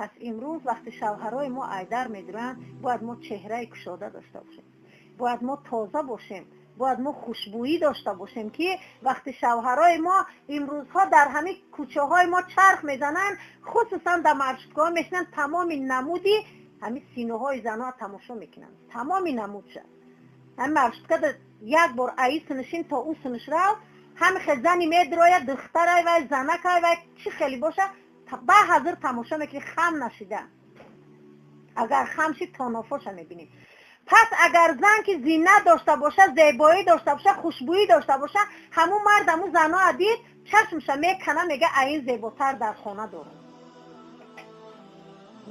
Пас имрӯз вақти шавҳарои мо айдар медуранд, бояд мо чеҳраи кушода дошта бошем, бояд мо тоза бошем, бояд мо хушбӯӣ дошта бошем, ки вақти шавҳарои мо имрӯзҳо дар ҳамин кӯчаҳои мо чарх мезананд, хусусан дар маршруткаҳо мешинанд, тамоми намуди ҳамин синаҳои занҳо тамошо мекунанд, тамоми намудша. Ҳамин маршрутка як бор аи синишин то ӯ синиш рав, ҳамин хел зани медрояд, духтарай вай, занакай вай, чӣ хеле боша, ба ҳазир тамошо мекунӣ, хам нашида. Агар хам шид, то нофоша мебинӣ. Пас агар зан ки зинат дошта боша, зебоӣ дошта боша, хушбӯӣ дошта боша, ҳамун мард ҳамун занҳоа дид, чашмша мекана, мега аин зеботар дар хона дорам.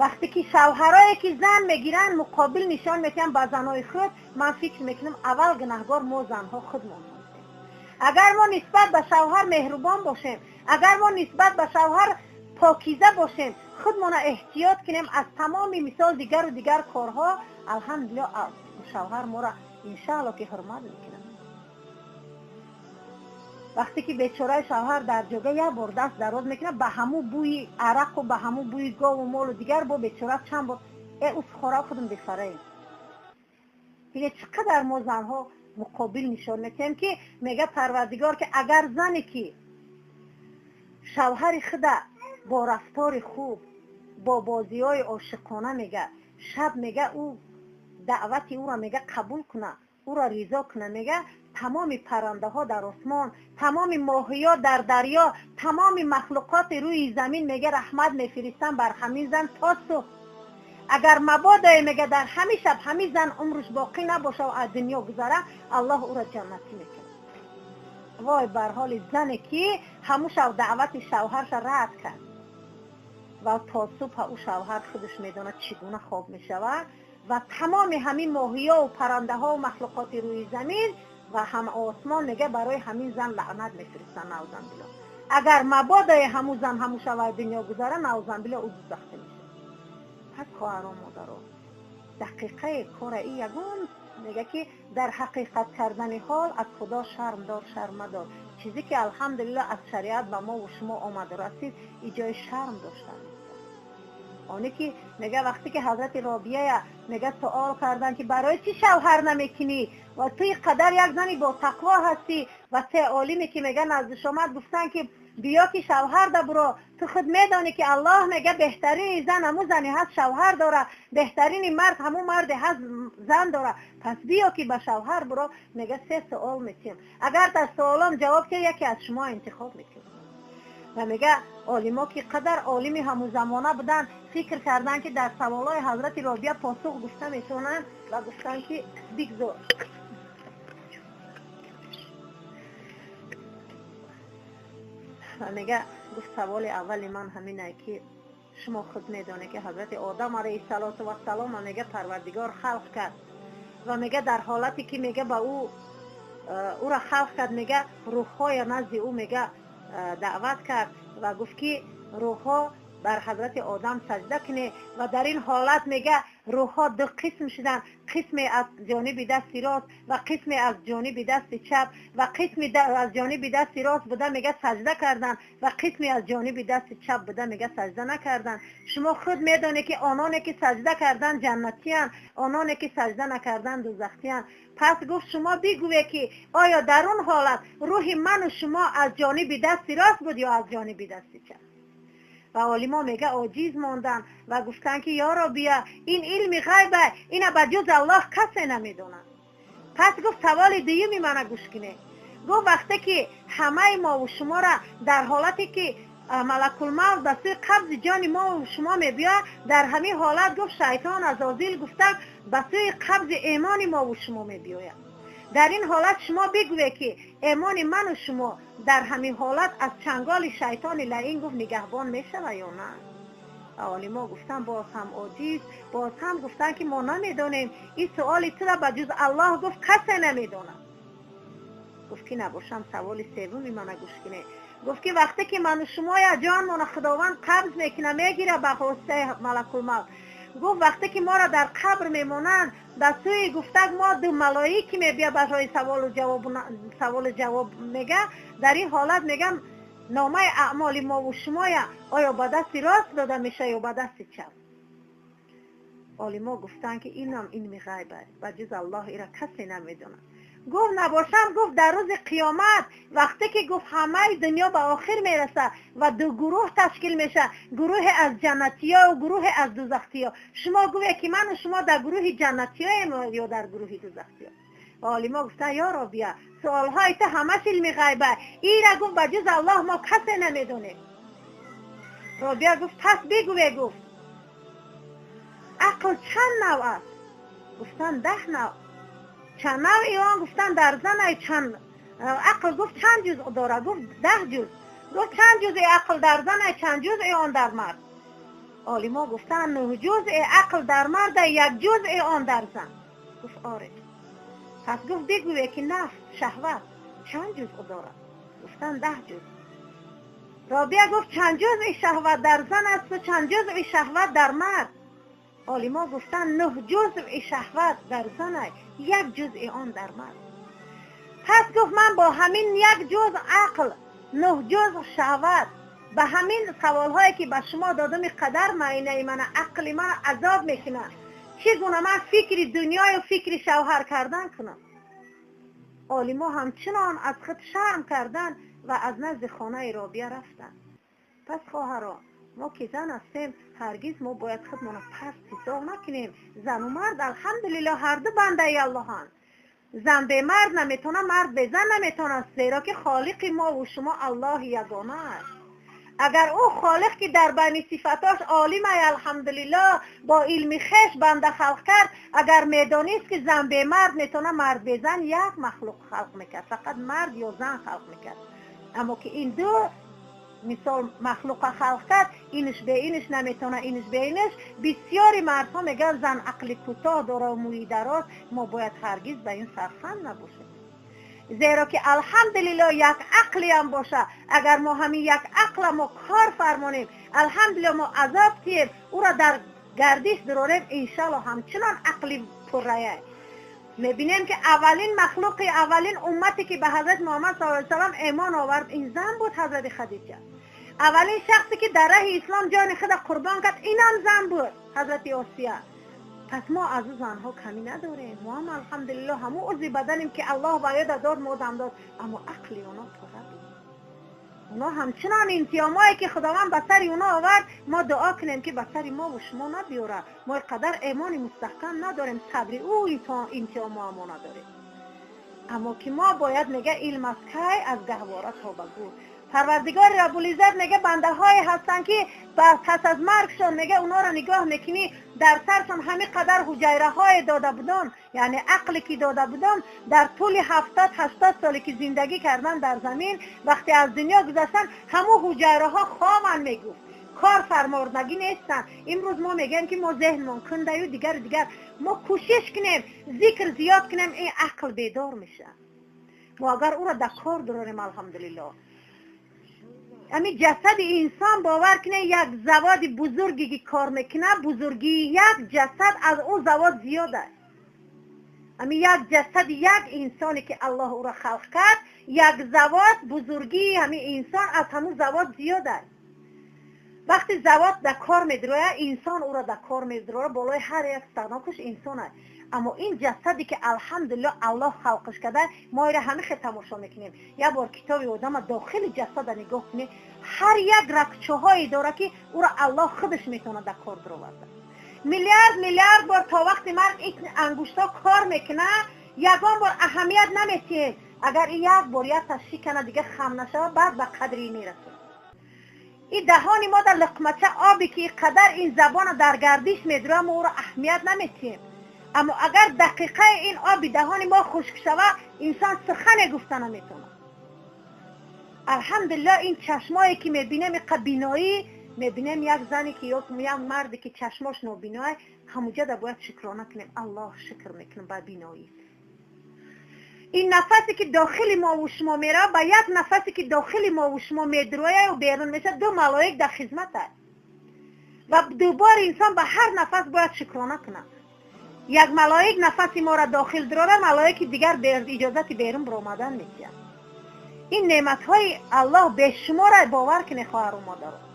Вақте ки шавҳарое ки зан мегиранд, муқобил нишон метиҳанд ба занои худ, ман фикр мекунам аввал гунаҳгор мо занҳо худмон ҳастем. Агар мо нисбат ба шавҳар меҳрубон бошем, агар мо нисбат ба шавҳар покиза бошем, худмона эҳтиёт кунем аз тамоми мисол дигару дигар корҳо, алҳамдулиллоҳ шавҳар моро иншааллоҳ ки ҳурмат мекунад. Вақте ки бечораи шавҳар дар ҷога як бор даст дароз мекунад, ба ҳамун бӯи арақу ба ҳамун бӯи гову молу дигар бо бечора чанд бор усхора худам бефараем. Диге чӣ қадар мо занҳо муқобил нишон метиҳем, ки мега Парвардигор ки агар зане ки шавҳари худа бо рафтори хуб, бо бозиҳои ошиқона мега, шаб мега ӯ даъвати ӯро мега қабул куна, ӯро ризо куна, мега тамоми паррандаҳо дар осмон, тамоми моҳиё дар дарё, тамоми махлуқоти рӯи замин мега раҳмат мефиристанд бар ҳамин зан то субҳ. Агар мабодое мега дар ҳамин шаб ҳамин зан умрш боқӣ набоша ва аз дунё гузара, Аллоҳ ӯро ҷаннатӣ мекунад. Вой бар ҳоли зане ки ҳамун шаб даъвати шавҳарша рад кард ва то субҳ ӯ шавҳар худаш медонад чӣ гуна хоб мешавад ва тамоми ҳамин моҳиёву паррандаҳову махлуқоти рӯи замин ва ҳам осмон мега барои ҳамин зан лаънат мефиристанд, наъузанбиллоҳ. Агар мабодое ҳамун зан ҳамун шаб аз дунё гузара, наъузанбиллоҳ ӯ дӯзахта мешавад. Пас хоҳарон модаро, дақиқаи кора и ягон мега ки дар ҳақиқат кардани ҳол аз Худо шарм дор, шарм мадор. Чизе ки алҳамдулиллоҳ аз шариат ба мо ва шумо омаду расид, и ҷои шарм доштан нест. Оне ки мега вақте ки ҳазрати Робияя мега суол карданд ки барои чӣ шавҳар намекунӣ ва ту ин қадар як зани ботақво ҳастӣ, ва се олиме ки мега наздиш омад гуфтанд ки биё ки шавҳар да буро, ту худ медонӣ ки Аллоҳ мега беҳтарини зан ҳамун зане ҳаст шавҳар дора, беҳтарини мард ҳамун марде ҳаст зан дора, пас биё ки ба шавҳар буро. Мега се суол метиҳем, агар дар суолом ҷавоб диҳӣ, яке аз шумо интихоб мекунем. Ва мега олимо ки қадар олими ҳамун замона буданд, фикр карданд ки дар саволҳои ҳазрати Робия посух гуфта метавонанд ва гуфтанд ки бигзор. Ва мега гуфт саволи аввали ман ҳаминае ки шумо худ медонед ки ҳазрати Одам алайҳиссалоту вассалом мега Парвардигор халқ кард ва мега дар ҳолате ки мега ба ӯ ӯро халқ кард, мега рӯҳҳоя назди ӯ мега даъват кард ва гуфт ки рӯҳҳо бар ҳазрати Одам саҷда кунед. Ва дар ин ҳолат мега рӯҳҳо ду қисм шуданд, қисме аз ҷониби дасти рост ва қисме аз ҷониби дасти чап, ва қисме аз ҷониби дасти рост буда мега саҷда карданд ва қисме аз ҷониби дасти чап буда мега саҷда накарданд. Шумо худ медонед ки ононе ки саҷда карданд ҷаннатиянд, ононе ки саҷда накарданд дӯзахтиянд. Пас гуфт шумо бигӯед ки оё дар он ҳолат рӯҳи ману шумо аз ҷониби дасти рост буд ё аз ҷониби дасти чап? Ва олимо мега оҷиз монданд ва гуфтанд ки ё Робия, ин илми ғайба, ина ба ҷуз Аллоҳ касе намедонад. Пас гуфт саволи дуюми мана гӯш кунед. Гуфт вақте ки ҳамаи мову шуморо дар ҳолате ки малакулмавт ба сӯи қабзи ҷони мову шумо мебиёяд, дар ҳамин ҳолат гуфт шайтон азозил гуфтанд ба сӯи қабзи эмони мову шумо мебиёяд. Дар ин ҳолат шумо бигӯед ки эмони ману шумо дар ҳамин ҳолат аз чанголи шайтони лаин гуфт нигаҳбон мешавад ё на? Олимо гуфтанд боз ҳам оҷиз, боз ҳам гуфтанд ки мо намедонем, ин суоли тура ба ҷуз Аллоҳ гуфт касе намедонад. Гуфт ки набошам саволи севуми мана гӯш кунед. Гуфт ки вақте ки ману шумоя ҷонмона Худованд қабз мекунад, мегирад ба воситаи малакулмавт, гуфт вақте ки моро дар қабр мемонанд, ба сӯи гуфтак мо ду малоики мебия барои саволу ҷавоб, саволу ҷавоб мега, дар ин ҳолат мегам Номаи аъмоли мо ва шумоя оё ба дасти рост дода мешавад ё ба дасти чап? Олимо гуфтанд, ки инам илми ғайб аст, ба ҷуз Аллоҳ ира касе намедонад. Гуфт набошам, гуфт дар рӯзи қиёмат вақте ки гуфт ҳамаи дунё ба охир мерасад ва ду гурӯҳ ташкил мешавад, гурӯҳе аз ҷаннатиё ва гурӯҳе аз дӯзахтиё. Шумо гӯе ки ману шумо дар гурӯҳи ҷаннатиёем ё дар гурӯҳи дӯзахтиё? Ва олимо гуфтанд ё Робия, суолҳои ту ҳамаш илми ғайб аст, ира гуфт ба ҷуз Аллоҳ мо касе намедонем. Робия гуфт пас бигӯе, гуфт ақл чанд нав аст? Гуфтанд 10 нав. Чанд навъи он? Гуфтанд дар занай чанд ақл, гуфт чанд ҷузъ дорад? Гуфт 10 ҷузъ. Гуфт чанд ҷузъи ақл дар занай, чанд ҷузъи он дар мард? Олимо гуфтанд 9 ҷузъи ақл дар мард, 1 ҷузъи он дар зан. Гуфт оре. Пас гуфт бигӯе ки нафс, шаҳват чанд ҷузъ дорад? Гуфтанд 10 ҷузъ. Робия гуфт чанд ҷузъи шаҳват дар зан аст ва чанд ҷузъи шаҳват дар мард? Олимо гуфтанд 9 ҷузъи шаҳват дар зан, 1 ҷузъи он дар мард. Пас гуфт ман бо ҳамин 1 ҷузъ ақл, 9 ҷузъ шаҳват, ба ҳамин саволҳое ки ба шумо додам қадар маинаи мана ақли мана азоб мекунад, чӣ гуна ман фикри дунёю фикри шавҳар кардан кунам? Олимо ҳамчунон аз худ шарм кардан ва аз назди хонаи Робия рафтанд. Пас хоҳаро, мо ки зан ҳастем, ҳаргиз мо бояд худмонро паст ҳисоб накунем. Зану мард алҳамдулиллоҳ ҳар ду бандаи Аллоҳанд. Зан бе мард наметавонад, мард бе зан наметавонад, зеро ки холиқи мо ва шумо Аллоҳи ягона аст. Агар ӯ холиқ ки дар байни сифатош олим ай алҳамдулиллоҳ бо илми хеш банда халқ кард, агар медонист ки зан бе мард метавонад, мард бе зан як махлуқ халқ мекард, фақат мард ё зан халқ мекард. Аммо ки ин ду мисол махлуқа халқ кард, инш бе инш наметавонад, инш бе инш. Бисёри мардҳо мегӯянд зан ақли кӯтоҳ дорад, мӯи дароз. Мо бояд ҳаргиз ба ин сарфанд набошем, зеро ки алҳамдулиллоҳ як ақлиам боша. Агар мо ҳамин як ақла мо кор фармонем, алҳамдулиллоҳ мо азоб тием, ӯро дар гардиш дурорем, иншаллоҳ ҳамчунон ақли пуррая. Мебинем ки аввалин махлуқи, аввалин уммате ки ба ҳазрат Муҳаммад саллаллоҳу алайҳи васаллам имон овард, ин зан буд, ҳазрати Хадиҷа. Аввалин шахсе ки дар раҳи ислом ҷони худро қурбон кард, инам зан буд, ҳазрати Осия. Пас мо аз ӯ занҳо камӣ надорем. Мо ҳам алҳамдулиллоҳ ҳамон узви баданем ки Аллоҳ ба ёда дод, мо дам дод, аммо ақли оно пурра буд. Оно ҳамчунон имтиҳонҳое ки Худованд ба сари оно овард, мо дуо кунем ки ба сари мо ва шумо набиёрад. Мо қадар имони мустаҳкам надорем, сабри ӯ имтиҳонҳо мо надорем. Аммо ки мо бояд мега илм аз кай, аз гаҳвора то ба гӯр. Парвардигори Раббулиззат мега бандаҳое ҳастанд ки пас аз маргшон мега онҳоро нигоҳ мекунӣ, дар саршон ҳамин қадар ҳуҷайраҳое дода будон, яъне ақле ки дода будон, дар тӯли 70-80 соле ки зиндагӣ кардан дар замин, вақте аз дунё гузаштан, ҳамун ҳуҷайраҳо хованд, мегуфт кор фармордагӣ нестанд. Имрӯз мо мегӯем ки мо зеҳнмон кундаю дигару дигар. Мо кӯшиш кунем, зикр зиёд кунем, ин ақл бедор мешавад. Мо агар ӯро дар кор дурорем, алҳамдулиллоҳ, ҳамин ҷасади инсон бовар кунед, як заводи бузурге ки кор мекунад, бузургии як ҷасад аз ӯ завод зиёд аст. Ҳамин як ҷасади як инсоне ки Аллоҳ ӯро халқ кард, як завод бузургии ҳамин инсон аз ҳамун завод зиёд аст. Вақте завод дар кор медирояд, инсон ӯро дар кор медирояд, болои ҳар як станокаш инсон аст. Аммо ин ҷасаде ки алҳамдулиллоҳ Аллоҳ халқаш карда, мо иро ҳамин хел тамошо мекунем. Як бор китоби одама дохили ҷасада нигоҳ кунем, ҳар як рагчаҳое дорад ки ӯро Аллоҳ худаш метавонад дар кор дароварда. Миллиард миллиард бор то вақти марг ин ангуштҳо кор мекунад, ягон бор аҳамият наметиҳем. Агар ин як бор якта шикана, дига хам нашавад, баъд ба қадри ин мерасад. Ин даҳони мо дар луқмача обе ки ин қадар ин забона дар гардиш медурад, мо ӯро аҳамият наметиҳем. Аммо агар дақиқаи ин оби даҳони мо хушк шавад, инсон сухане гуфта наметавонад. Алҳамдулиллоҳ ин чашмое ки мебинем, иқа биноӣ мебинем, як зане ки ё як марде ки чашмош нобиноа, ҳамуҷада бояд шукрона кунем. Аллоҳ шукр мекунем ба биноӣ. Ин нафасе ки дохили мо ва шумо меравад, ба як нафасе ки дохили мо ва шумо медурояю берун мешавад, ду малоик дар хизмат аст. Ва дубор инсон ба ҳар нафас бояд шукрона кунад. Як малоик нафаси моро дохил дурора, малоики дигар иҷозати берун баромадан метиҳад. Ин неъматҳои Аллоҳ бешумора, бовар кунед, хоҳару модаро.